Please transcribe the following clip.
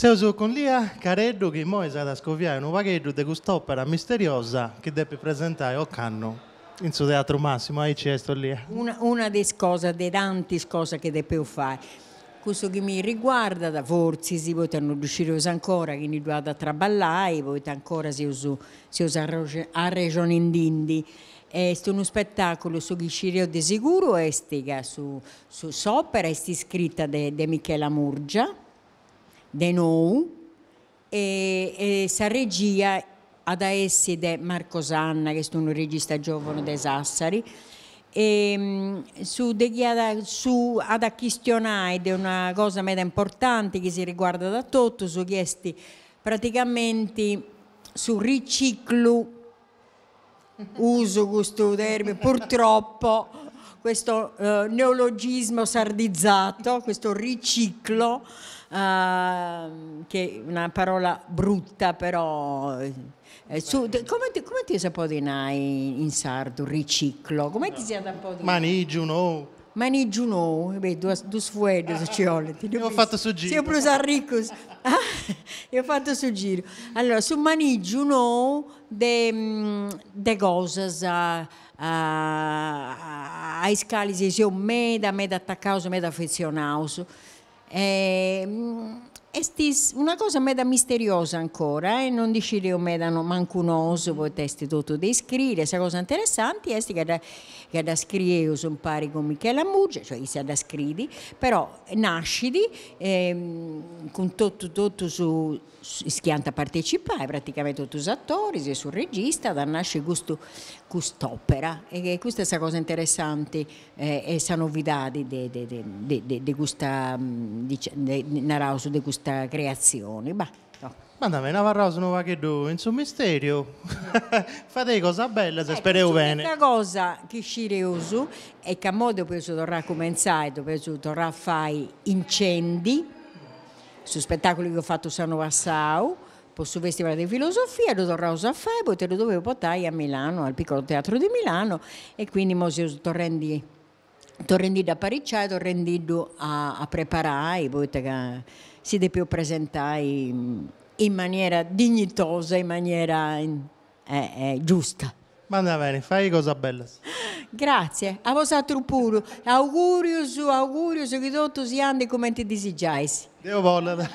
Seus cun Lia Careddu chi immoi s'at a scoviai unu pagheddu de cust'òpera misteriosa chi depit presentai ocannu in su Teatru Massimo, aici est o Lia? Una una de is cosas, de tantis cosas chi depeus fai. Cussu chi mi riguardat, fortzis, poita no ddu scireus ancora chini ddu at a traballai, poita ancora seus seus arrexonendindi. Est unu spetàculu, su chi scireus de seguru est ca su s'òpera est iscrita de de Michela Murgia, de nou, e e sa regia at a essi de Marco Sanna, chi est unu regista giovanu de Sassari, e su de chi at su at a chistionai de una cosa meda importanti chi si riguardat a totus, chi est praticamenti su riciclu Usu custu termine, purtroppo, questo neologismo sardizzato, questo riciclo, che è una parola brutta però su cumenti cumenti si podit nai in sardu riciclo, cumenti si at a podi nai? Manigiu nou. Manigiu nou, beh, duas dus fueddus ci 'olint. Eus fatu su giru. Seus prus arricus. Eus fatu su giru. Allora, su manigiu nou de de cosas a is calis seus meda meda atacaus, meda afetzionaus. Est una cosa meda misteriosa ancora e non ndi scideus meda mancu nosu poita est totu de iscriri e sa cosa interessanti est ca dda ca dda scrieus impari cun Michela Murgia, cioè issa dda scriit, però nascit cun totu totus is chi ant a partecipai, praticamenti totus is atoris e su regista, at a nasci custu cust'opera e custa est sa cosa interessanti e sa novidadi de de de de custa naraus de custa creatzioni, bah. Andat beni, abarraus unu pagheddu in su misteriu, fadei cosas bellas e spereus beni. S'unica cosa chi scireus est ca imoi depeus torrai a cumentzai, depeus torrai a fai Incendi, Su spetaculu chi eus fatu s'annu passau po su festival de filosofia ddu torraus a fai poita ddu doveus portai a Milano, al piccolo teatro di Milano e quindi imoi seus torrendi torrendiddu a apariciai, torrendiddu a preparai poita ca si depeus presentai in maniera dignitosa, in maniera giusta. Andat beni, fai cosas bellas. Grazie, a bosatrus puru. Augurius, augurius chi totu si andit cumenti disigiais. Deus bollat.